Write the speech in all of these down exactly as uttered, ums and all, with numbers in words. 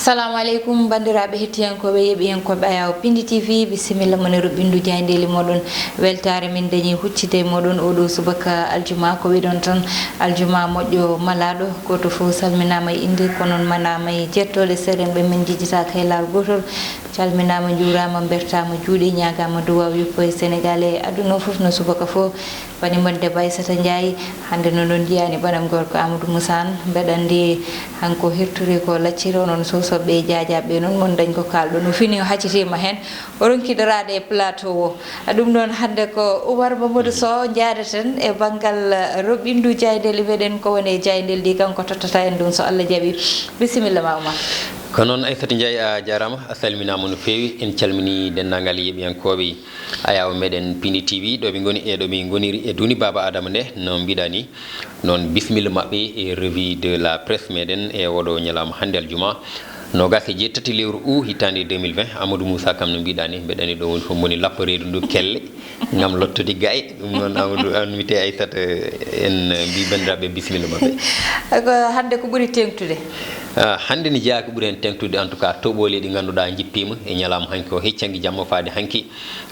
Assalamu aleykum, banndiraaɓe hettiyankooɓe, yeeɓiyankooɓe Ayaw Pindi T V, bisimilla mon e roɓɓindu jaayndeeli mooɗon. Weltaare min dañi huccide e mooɗon oɗo subaka aljuma. Ko wiɗon tan, aljuma moƴƴo malaaɗo, gooto fof salminaama e innde, ko noon manaama e jettooɗe, seerenɓe min njejjitaaka e laawol gootol. Calminaama, njuuraama, mbertaama juuɗe, ñaagaama duwaaw yoppo e Senegaal e aduna o fof no subaka fof. Wani mon debbo Aissata Ndiaye, hannde noon on njiyaani ɓanam gorko Amadou Moussa Anne, mbeɗa anndi hanko hertori ko lacciri onon sosoɓe e jaajaaɓe noon mon dañ ko kaalɗon. O fini o haccitiima heen, o ronki daraade e plateau o. Ɗum noon hannde ko Oumar Mamadou Sow njaadaten e banngal roɓɓindu jaayndeeli meɗen ko woni e jaayndeeli ɗi kanko tottata en ɗum so Allah jaɓi. Bisimilla ma Oumar. Ko noon Aissata Ndiaye, a jaaraama, a salminaama no feewi. En calminii denndaangal yeeɓiyankooɓe Ayaw meɗen Pindi T V, ɗo ɓe ngoni e ɗo ɓe ngoniri e duuni Baaba Adama nde, no mbiɗa ni. Noon bisimilla maɓɓe e revue de la presse meɗen e oɗo ñalaama hannde aljuma, noogaas e jeetati lewru août hitaande deux mille vingt. Amadou Moussa kam no mbiɗa ni, mbeɗa ni ɗo woni fof moni lappa reedu ndu kelle ngam lottude gaay. Ɗum noon Amadou, an mi te Aissata, en mbi banndiraaɓe bisimilla maɓɓe. Ko hannde ko ɓuri teeŋtude? Ah, hannde ne jeyaa ko ɓuri heen teeŋtude, en tout cas, toɓooli ɗi ngannduɗaa njippiima e ñalaama hanki o, hecci hanki jamma faade hanki.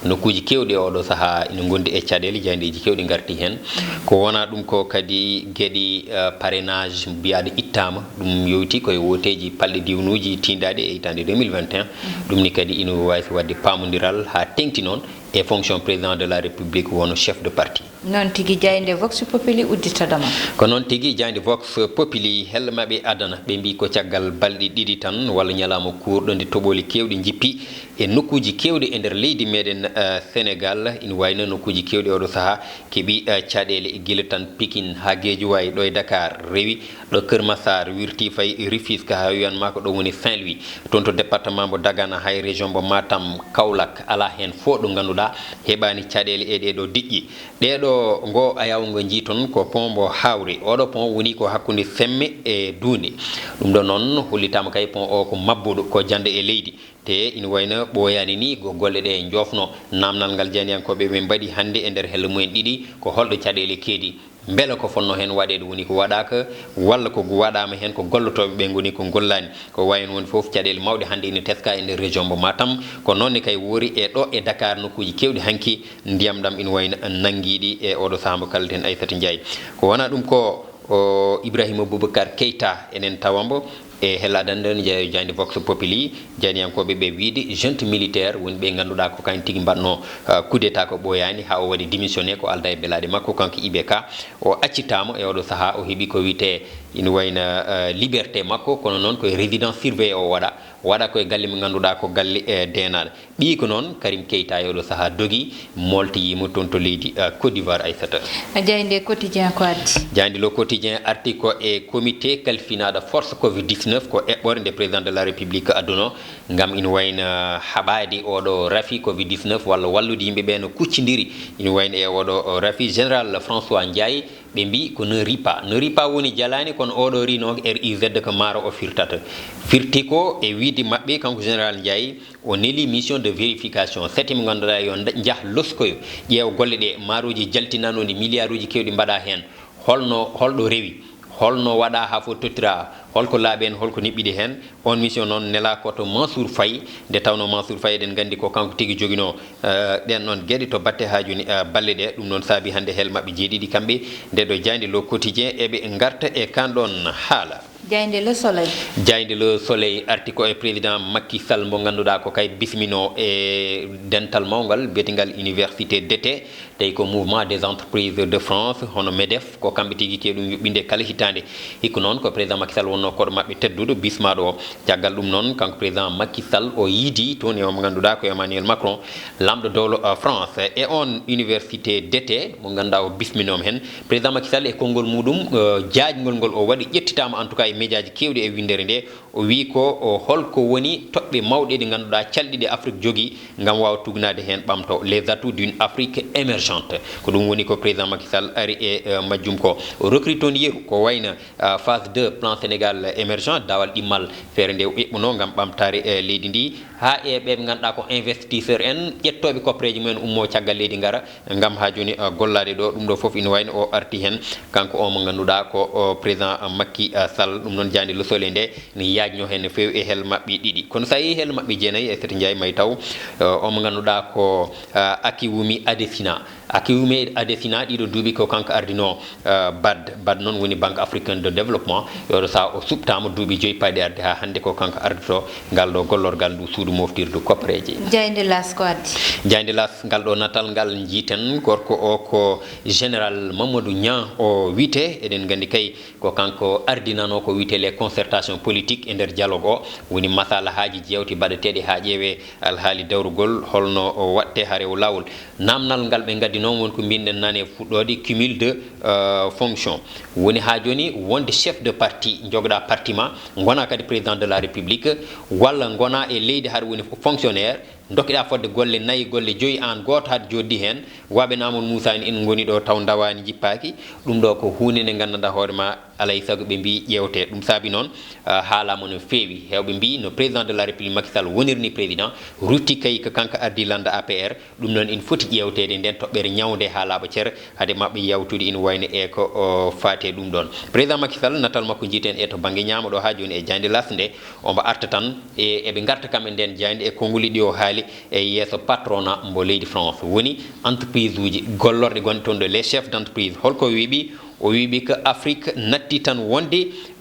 Nokkuuji keewɗi e oɗo sahaa ina ngondi e caɗeele, jaayndeeji keewɗi ngarti heen. Ko wonaa ɗum ko kadi geɗe, eh, parrainage mbiyaaɗo ittaama, ɗum yowiti ko e wooteeji palɗe diwnuuji tiindaaɗi e hitaande deux mille vingt et un. Ɗum ni kadi ina waawi waɗde paamondiral haa teeŋti noon e fonction président de la République wano chef de parti. Noon tigi, jaaynde Vox Populi udditadama. Ko noon tigi, jaaynde Vox Populi hel maɓe adana. Ɓe mbi ko caggal balɗe ɗiɗi tan walla ñalaama kuurɗo nde toɓooli keewɗi njippi e nokkuuji keewɗi e nder leydi meɗen, eh, Senegal. Ina wayno nokkuuji keewɗi oɗo sahaa keɓi, eh, caɗeele gila tan Pikin haa Guédiawaye ɗo e Dakar rewi, ɗo Kër Massar wirti fayi Rufisque haa wiyan ma ko ɗo woni Saint-Louis. Toon to département mbo Dagana hay région mbo Matam, Kaolack, alaa heen fof ɗo ngannduɗaa heɓaani caɗeele e ɗee ɗo diƴƴe. Ɗee ɗo ngo Ayaw ngo njii toon ko pont mbo Hawre. Oɗo pont woni ko hakkunde Semme e Duunde. Ɗum ɗo noon hollitaama kay pont o ko mabbuɗo, ko jannde e leydi. Te ina wayno ɓooyaani ni go-, golle ɗe njoofno. Naamnal ngal jeyaniyankooɓe ɓe mbaɗi hannde e nder helle mumen ɗiɗi ko holɗo caɗeele keedi? Mbele ko fotnoo heen waɗeede woni ko waɗaaka, walla ko waɗaama heen ko gollotooɓe ɓe ngoni ko ngollaani? Ko wayi heen woni fof caɗeele mawɗe hannde ina teska e nder région mbo Matam. Ko noon ne kay woori e ɗo e Dakar nokkuuji keewɗi hanki ndiyam ɗam ina wayno nanngiiɗi e oɗo sahaa mbo kalleten Aissata Ndiaye. Ko wonaa ɗum ko o Ibrahima Boubacar Keita enen tawa mbo e hella adannde ne jeeya jaaynde Vox Populi, jeyaniyankooɓe ɓe wiide junte militaire woni ɓe ngannduɗaa ko kañum tigi mbaɗno, ah, coup d'état ko ɓooyaani haa o waɗi démissionné ko alda e belaaɗe makko kanko I B K. O accitaama e oɗo sahaa o heɓi ko wiyetee ina wayno, ah, liberté makko, kono noon ko e résidence surveillée o waɗa, waɗa ko e galle mo ngannduɗaa ko galle, eh, deenaaɗo. Ɓiyi ko noon, Karim Keita e oɗo sahaa dogi, moltoyiima toon to leydi, eh, Côte d'Ivoire, Aissata. Jaaynde Quotidien ko addi? Jaaynde Le Quotidien arti ko e comité kalfinaaɗo force covid dix-neuf, ko eɓɓore nde président de la République adduno ngam ina wayno haɓaade oɗo rafi covid dix-neuf walla wallude yimɓe ɓe no kuccindiri. Ina wayno e oɗo rafi général François Ndiaye, ɓe mbi ko ne ripa. Ne ripa woni jalaani, kono oɗo ri noon R I Z ko maaro o firtata. Firti ko e wiide maɓɓe, kanko général Ndiaye, o neli mission de vérification, sati mo ngannduɗaa yo nda-, njah loskoyo, ƴeewa golle ɗe, maaruuji jaltinanooɗi, miliyaaruuji keewɗi mbaɗa heen. Holno, holɗo rewi? Holno waɗa haa fof tottira? Holko laaɓi heen? Holko niɓɓiɗi heen? On mission noon nela ko to Mansour Faye, nde tawnoo Mansour Faye eɗen nganndi ko kanko tigi joginoo, eh, ɗeen ɗoon geɗe to batte haa jooni, eh, balle ɗe. Ɗum noon saabi hannde hel maɓɓe jeeɗiɗi kamɓe, nde ɗo jaaynde Le Quotidien eɓe ngarta e kaan ɗoon haala. Jaaynde Le Soleil. Jaaynde Le Soleil arti ko e président Macky Sall mo ngannduɗaa ko kay bisminoo e dental mawngal biyetengal Université d'été, tawi ko Mouvement des Entreprises de France, hono MEDEF, ko kamɓe tigi keewɗum yuɓɓinde kala hitaande. Hikka noon ko président Macky Sall wonnoo koɗo maɓɓe tedduɗo bismaaɗo o. Caggal ɗum noon, kanko président Macky Sall o yiidi toon e o mo ngannduɗaa ko Emmanuel Macron, laamɗo dowlo, uh, France. E on université d'été mo ngannduɗaa o bisminooma heen, président Macky Sall e konngol muɗum, uh, jaajngol ngol o waɗi ƴettitaama en tout cas e médiaji keewɗi e winndere nde. O wii ko o holko woni toɓɓe mawɗe ɗe ngannduɗaa calɗi ɗe Afrique jogii ngam waawa tugnaade heen ɓamto, les atouts d'une Afrique émergente. Chante. Ko ɗum woni ko président Macky Sall ari e, eh, majjum ko. O recrute toon yeru ko wayno, ah, phase deux plan Sénégal émergent, daawal ɗimmal feere nde o eɓɓuno ngam ɓamtaare, eh, leydi ndi, haa e ɓe ɓe ngannduɗaa ko investisseur en, ƴettooɓe koppareeji mumen ummo caggal leydi ngara ngam haa jooni, ah, gollaade ɗo. Ɗum ɗo fof ina wayno o arti heen, kanko o mo ngannduɗaa ko o président Macky, ah, Sall. Ɗum noon jaaynde Le Soleil nde ne yaajno heen no feewi e hel maɓɓe ɗiɗi. Kono so a yii hel maɓɓe jeenayi, Aissata Ndiaye, may taw, eh, o mo ngannduɗaa ko, eh, Akiwumi Adesina. Akiwumi Adesina, ɗiɗo duuɓi ko kanko ardinoo, eh, bad. Bad noon woni Banque Africaine de Développement. E oɗo sahaa o suɓtaama duuɓi joyi payɗi arde haa hannde ko kanko ardotoo ngal ɗo gollorgal ndu suudu moftirdu koppareeji. Jaaynde L'As ko addi? Jaaynde L'As, ngal ɗo natal ngal njiiten, gorko o ko Général Mamadou Niang o wiyetee. Eɗen nganndi kay ko kanko ardinanoo ko wiyetee les concertations politiques e nder dialogue o, woni masalahaaji jewte baɗeteeɗe haa ƴeewee alhaali dawrugol holno o waɗtee haa rewa laawol. Naamnal ngal ɓe ngaddi noon woni ko mbinɗen nane fuɗɗoode cumul de, euh, fonction. Woni haa jooni wonde chef de parti, njogoɗaa parti ma, ngonaa kadi président de la République, walla ngonaa e leydi haɗa woni fonctionnaire, ndokkiɗaa fodde golle nayi, golle joyi, aan gooto haɗa jooɗdi heen. Waɓe Amadou Moussa en, en ngoni ɗo taw ndawaani, njippaaki. Ɗum ɗo ko huunde nde nganndanɗaa hoore ma, alaa e sago ɓe mbiyi ƴeewte. Ɗum saabi noon, ah, haalaama no feewi. Heewɓe mbiyi no président de la République Macky Sall woniri ni président, rutti kay ko kanko ardii lannda A P R. Ɗum noon ina foti ƴeewteede, nden toɓɓere ñawnde haa laaɓa cer, hade maɓɓe yawtude ina wayno e ko, o, faati e ɗum ɗoon. Président Macky Sall, natal makko njiiten e to bannge ñaamo ɗo haa jooni e jaaynde L'As nde, omo arta tan e, eɓe ngarta kam e ndeen jaaynde e konnguli ɗi o haali e yeeso patronat mbo leydi France, woni entreprise uji gollorɗe gonɗe toon ɗo, les chefs d'entreprise. Holko o wiiɓi? O wiiɓi ko Afrique natti tan wonde,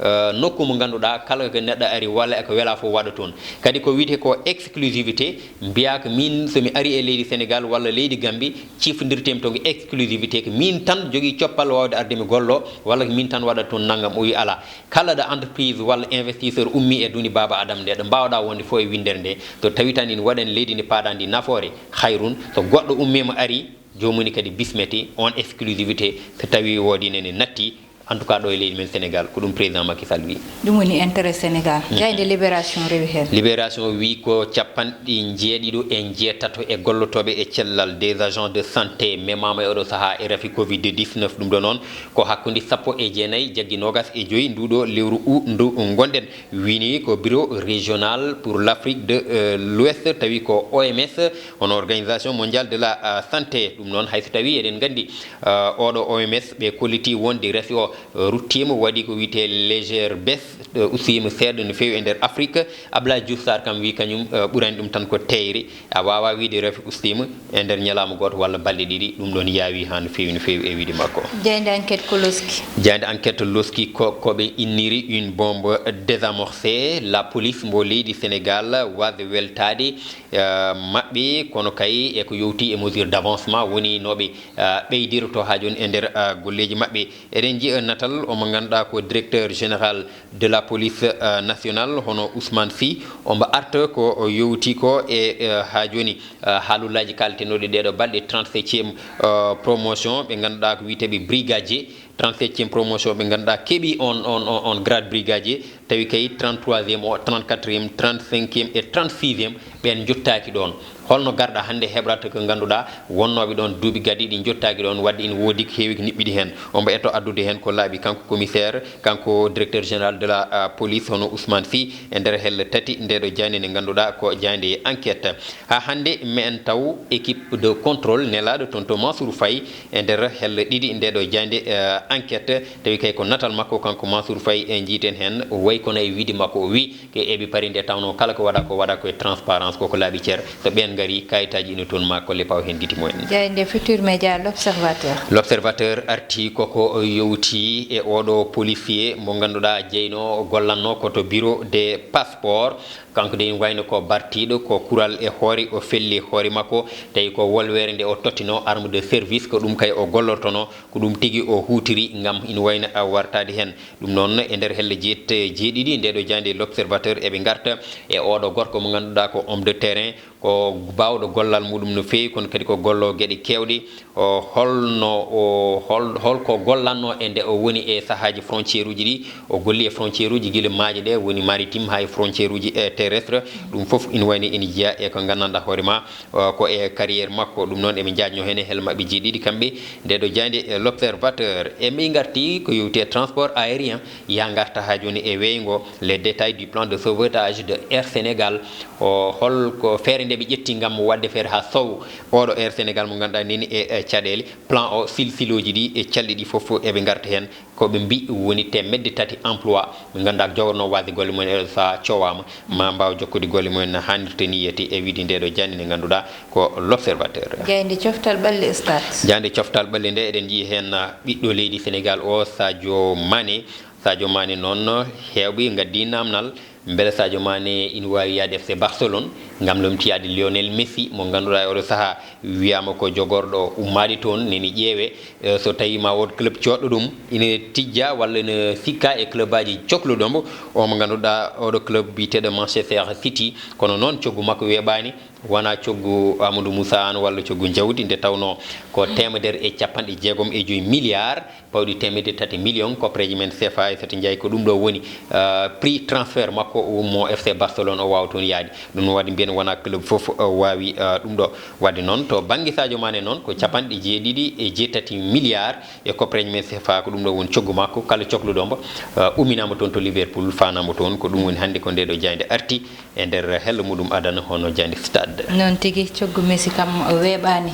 eh, nokku mo ngannduɗaa kala ko neɗɗo ari walla e ko welaa fof waɗa toon. Kadi ko wiyetee ko exclusivité, mbiyaa ko miin so mi ari e leydi Sénégal walla leydi Gambie, ciftondirtee mi toon ko exclusivité, ko miin tan jogii coppal waawde arde mi gollo, walla ko miin tan waɗa toon nanngam. O wi alaa. Kala ɗo entreprise walla investisseur ummii e duunde Baaba Adama nde, ɗo mbaawɗaa wonde fof e winndere nde, so tawii tan ina waɗani leydi ndi paaɗaa ndi nafoore, hayrun. So goɗɗo ummiima ari, joomum ni kadi bismete, on exclusivité, so tawii woodii nene natti, en tout cas ɗo e leydi men Sénégal, ko ɗum président Macky Sall wi. Ɗum woni intérêt Sénégal. Mhm. Jaaynde Libération rewi heen. Libération wi ko capanɗe njeeɗiɗo e njeetato e gollotooɓe e cellal, des agents de santé, memaama e oɗo sahaa e rafi covid dix-neuf. Ɗum ɗo noon ko hakkunde sappo e jeenayi jaggi noogas e joyi nduɗo lewru u ndu ngonɗen. Wini ko Bureau régional pour l'Afrique de, euh, l'Ouest, tawi ko O M S, hono Organisation Mondiale de la, euh, Santé. Ɗum noon, hay so tawi eɗen nganndi, euh, oɗo O M S ɓe kolliti wonde rafi o, euh, ruttiima, waɗi ko wiyetee légère baisse, euh, ustiima seeɗa no feewi e nder Afrique. Abdoulaye Diouf Sarr kam wi kañum, euh, ɓurani ɗum tan ko teeyre. A waawaa wiyde rafi ustiima e nder ñalawma gooto walla balɗe ɗiɗi, ɗum ɗoon yaawi haa no feewi, no feewi e wiyde makko. Jaaynde Enquête ko loski. Jaaynde Enquête loski ko, ko ɓe inniri une bombe désamorcée. La police mbo leydi Sénégal waasde weltaade, eh, maɓɓe, kono kay e ko yowti e mesure d'avancement woni no ɓe, eh, ɓeydirto haa jooni e nder, eh, golleeji maɓɓe. Eɗen njiya natal omo ngannduɗaa ko directeur général de la police, euh, nationale, hono Ousmane Sy, omo arta ko o yowti ko e, euh, haa jooni, euh, haalullaaji kaaltenooɗi ɗeeɗo balɗe, trente-septième, euh, promotion, ɓe ngannduɗaa ko wiyeteeɓe brigadier, trente-septième promotion, ɓe ngannduɗaa keɓi on, on, on, on grade brigadier, tawi kay trente-troisième o, trente-quatrième, trente-cinquième et trente-sixième, ɓeen njottaaki ɗoon. Holno garɗa hannde heɓrata ko ngannduɗaa wonnooɓe ɗoon duuɓi gadiiɗi njottaaki ɗoon, waɗde ina woodi ko heewi ko niɓɓiɗi heen. Omo etoo addude heen ko laaɓi kanko commissaire, kanko directeur général de la, euh, police, hono Ousmane Sy, e nder helle tati ndeeɗo jaaynde nde ngannduɗaa ko jaaynde enquête. Haa hannde meɗen taw équipe de contrôle nelaaɗo toon to Mansour Faye e nder helle ɗiɗi ndeeɗo jaaynde, euh, enquête. Tawi kay ko natal makko kanko Mansour Faye e njiiten heen, way kono e wiide makko o wi, ke eɓi pari nde tawnoo kala ko waɗa ko waɗa ko e transparence, koko laaɓi cer. So ɓeen ngari, kayitaaji ina toon, ma kolle paw heen giti mumen. Jaaynde Futur Média, L'Observateur. L'Observateur arti koko yowti e oɗo policier mo ngannduɗaa jeyno gollanno ko to bureau de passeport. Kanko de ina wayno ko bartiiɗo, ko kural e hoore, o felli hoore makko. Tawi ko wolweere nde o tottinoo arme de service, ko ɗum kay o gollortono, ko ɗum tigi o huutiri ngam ina wayno a wartaade heen. Ɗum noon, e nder helle jeet-, jeeɗiɗi ndeeɗo jaaynde L'Observateur, eɓe ngarta e oɗo gorko mo ngannduɗaa ko homme de terrain, o baawɗo gollal muɗum no feewi, kono kadi ko gollo geɗe keewɗe. O holno, o hol-, holko gollanno e nde o woni e sahaaji frontière uji ɗi? O golli e frontière uji gila maaje ɗe woni maritime haa e frontière uji, e terrestre. Ɗum fof ina wayni ina jeya e ko nganndanɗaa hoore ma, o, ko e carrière makko. Ɗum noon eɓe njaajno heen e hel maɓɓe jeeɗiɗi kamɓe. Nde ɗo jaaynde, e, L'Observateur. E mbi ngarti ko yowti e transport aérien. Ya ngarta haa jooni e weeyngo les détails du plan de sauvetage de Air Sénégal. O, hol ko feere nde ɓe ƴetti ngam waɗde feere haa sow oɗo Air Sénégal mo ngannduɗaa neni e, e caɗeele. Plan o, silsilooji ɗi e calɗi ɗi fof eɓe ngarta heen. Ko ɓe mbi woni teemedde tati emploi ɓe ngannduɗaa jogorno waasde golle mumen e so a cowaama ma mbaaw jokkude golle mumen no haanirta ni. Yeti e wiide nde ɗo jaaynde nde ngannduɗaa ko L'Observateur. Jaaynde coftal ɓalli stade. Jaaynde coftal ɓalli nde eɗen njii heen, ah, ɓiɗɗo leydi Sénégal o, Sadio Mané. Sadio Mané noon, heewɓe ngaddi naamnal, mbele Sadio Mané ina waawi yahde F C Barcelone ngam lomtiyaade Lionel Messi mo ngannduɗaa e oɗo sahaa wiyaama ko jogorɗo ummaade toon, neni ƴeewe, eh, so tawii ma wood club coodɗo ɗum, ina tijja walla ina sikka e clubaaji cokluɗo mbo, o mo ngannduɗaa oɗo club biyeteeɗo Manchester City, kono noon coggu makko weeɓaani, wonaa coggu Amadou Moussa Anne walla coggu jawdi, nde tawnoo ko teemedere e capanɗe jeegom e joy milliard, pawɗi teemedde tati million koppareeji men C F A, e so tawii njaay ko ɗum ɗo woni, ah, prix transfert makko mo F C Barcelone o waawa toon yahde. Ɗum noon waɗi mbiyen wonaa club fof, ah, waawi, ah, ɗum ɗo. Waɗde noon to bannge Sadio Mané noon ko capanɗe jeeɗiɗi e jeetati milliard e koppareeji men C F A, ko ɗum ɗo woni coggu makko. Kala cokluɗo mbo, ah, umminaama toon to Liverpool, faanaama toon. Ko ɗum woni hannde ko nde ɗo jaaynde arti e nder hello muɗum adana hono jaaynde stade. Noon tigi, coggu Messi kam weeɓaani.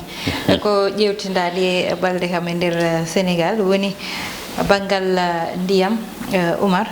Ko ƴeewtindaali e balɗe kam e nder Sénégal woni banngal, eh, ndiyam, eh, Oumar,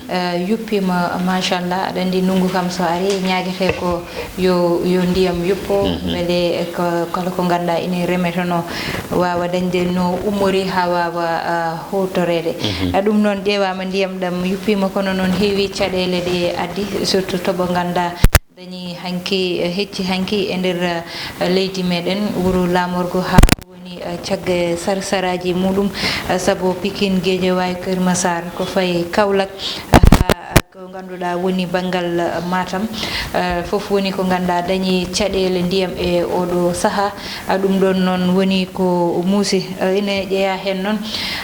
eh, yuppiima, machallah. Aɗa anndi, ndunngu kam so arii, ñaagetee ko yo, yo ndiyam yuppo, mbele ko, kala ko ngannduɗaa ina remeteno waawa dañde no ummori haa waawa, ah, huutoreede. Ah, ɗum noon ƴeewaama, ndiyam ɗam yuppiima, kono noon heewi caɗeele ɗe addi, surtout to mo ngannduɗaa dañi hanki, eh, hecci hanki e nder, eh, leydi meɗen, wuro laamorgo, haa woni, eh, cagga sar-, saraaji muɗum, eh, sabu Pikine, Guédiawaye, Keur Massar, ko fayi Kaolack, eh, haa ko ngannduɗaa woni banngal, eh, Matam, eh, fof woni ko ngannduɗaa dañi caɗeele ndiyam e oɗo sahaa. Ah, ɗum ɗoon noon woni ko muusi. Eh, ine ƴeeyaa heen noon,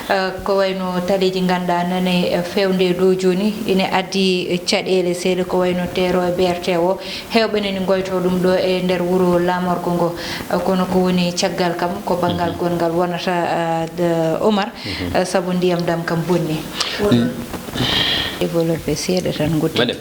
eh, ko wayno taleeji ngannduɗaa nane, eh, feewde ɗo jooni, ine addi, eh, caɗeele seeɗa, ko wayno teero e B R T o. Heewɓe ne ngoyto ɗum ɗo e nder wuro laamorgo ngo. Eh, kono ko woni caggal kam, ko banngal gonngal wonata, eh, de Omar, eh, sabu ndiyam ɗam kam bonni. Développé seeɗa tan, nguddi. Madame.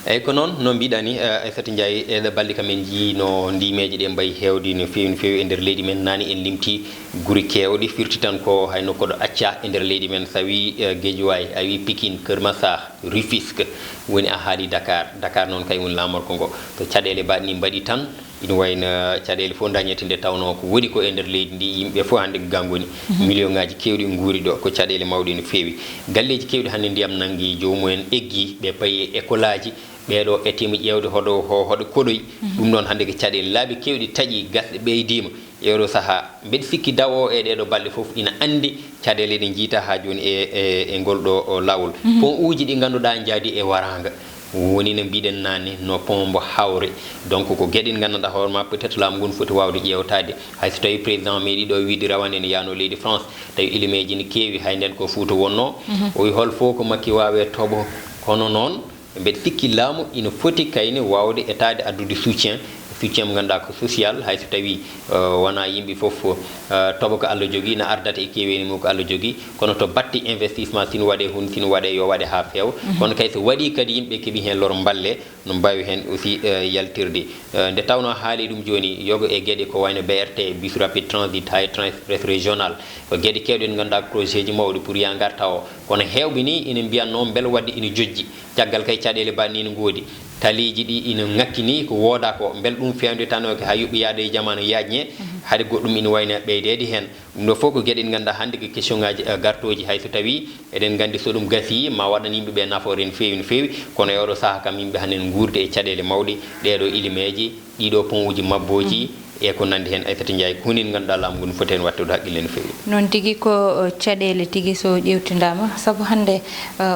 Eyyi, ko noon no mbiɗa ni, eh, Aissata Ndiaye, e ɗe balɗe kam en njii no ndimeeje ɗe mbayi heewde no feewi, no feewi e nder leydi men. Naane en limti guri keewɗi, firti tan ko hayno koɗo acca e nder leydi men. So a wii, eh, Guédiawaye, a wii Pikine, Keur Massar, Rufisque, woni a haali Dakar. Dakar noon kay woni laamorgo ngo. To caɗeele mbaɗni mbaɗi tan, ina wayno caɗeele fof dañete nde tawnoo ko woni ko e nder leydi ndi, yimɓe fof hannde ko ga ngoni. Million ngaaji keewɗi nguuri ɗo, ko caɗeele mawɗe no feewi. Galleeji keewɗi hannde ndiyam nanngi joomumen, eggi, ɓe payi e école aji, ɓeeɗo etiima ƴeewde hoɗo, ho-, hoɗo koɗoy. Ɗum ɗoon hannde ko caɗeele. Laabi keewɗi taƴi, gasɗe ɓeydiima e oɗo sahaa. Mbeɗa sikki dawo o e ɗeeɗo balɗe fof ina anndi caɗeele ɗe njiita haa jooni e, e, e ngol ɗo o laawol. Pont uji ɗi ngannduɗaa njaadi e waraanga. Woni no mbiɗen naane, no pont mbo Hawre. Donc ko geɗe ɗe nganndanɗaa hoore ma, peut-être laamu ngu no foti waawde ƴeewtaade. Hay so tawii président meeɗi ɗo wiide rawane ne yaano leydi France, tawi ilimeeji ne keewi, hay nden ko Fuuta wonnoo. O wi hol fof ko Makki waawe toɓo. Kono noon, mbeɗa sikki laamu ina foti kayne waawde etaade addude soutien, soutien mo ngannduɗaa ko social, hay so tawii, eh, wonaa yimɓe fof, eh, toɓo ko Allah jogii, na ardata e keeweeni mum ko Allah jogii, kono to batte investissement, sino waɗee hun, sino waɗee, yo waɗe haa feewa. Kono kay so waɗii kadi yimɓe keɓi heen loro mballe, no mbaawi heen aussi, eh, yaltirde. Eh, nde tawnoo haali ɗum jooni, yoga e geɗe ko wayno B R T, bus rapide transit, high express régional, ko geɗe keewɗe ɗe ngannduɗaa ko projet ji mawɗi pour yaa ngarta o. Kono heewɓe ni ina mbiyatnoo mbele waɗde ina jojji. Caggal kay caɗeele mbaɗni ina ngoodi. Taliiji ɗi ina ŋakki ni ko woodaa ko. Mbele ɗum feewnde tan o ko haa yuɓɓi yaade e jamaanu yaajne, hade goɗɗum ina wayno ɓeydeede heen. Ɗum ɗo fof ko geɗe ɗe ngannduɗaa hannde ko question ngaji, eh, gartooji. Hay so tawii eɗen nganndi so ɗum gasii ma waɗan yimɓe ɓe nafoore no feewi, no feewi. Kono e oɗo sahaa kam yimɓe hannde ne nguurdi e caɗeele mawɗe. Ɗeeɗo ilimeeje, ɗiɗo pont uji mabbooji, E ko nanndi heen, Aissata Ndiaye, ko hunin ngannduɗaa laamu ngu no foti heen waɗtude haqqille no feewi. Noon tigi ko caɗeele tigi so ƴeewtindaama, sabu hannde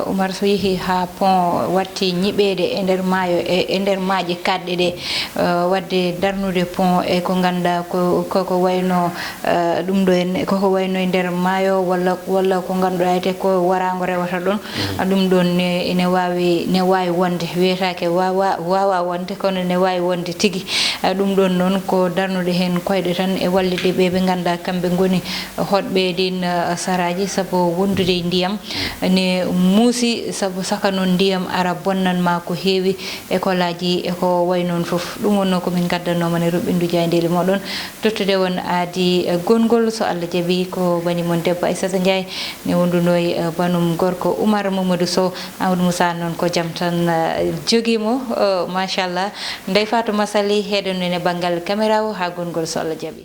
Umar so yehi haa pont watti ñiɓeede e nder maayo e e nder maaje kaaɗɗe ɗe, waɗde darnude pont e ko ngannduɗaa ko koko wayno ɗum ɗo en koko wayno e nder maayo walla walla ko ngannduɗaa ete ko waraango rewata ɗoon. Ɗum ɗoon ne ene waawi ne waawi wonde, wiyetaake waawaa waawaa wonde kono ne waawi wonde tigi. Ɗum ɗoon noon ko darnude heen koyɗe tan e wallitde ɓee ɓe ngannduɗaa kamɓe ngoni hoɗɓe e ɗiin saraaji, sabu wondude e ndiyam ne muusi, sabu saka noon ndiyam ara bonnan maa ko heewi, école aji e ko wayi noon fof. Ɗum wonnoo ko min ngaddannoo mon e ruɓɓindu jaayndeeli mooɗon, tottude on aadi gonngol so Allah jaɓii ko bani mon debbo Aissata Ndiaye ne wondunoo e banum gorko Oumar Mamadou Sow. Amadou Moussa noon ko jam tan jogii mo, machallah. Ndeye Fatou Massaly heɗen en e banngal caméra o haa gonngol so Allah jaɓii.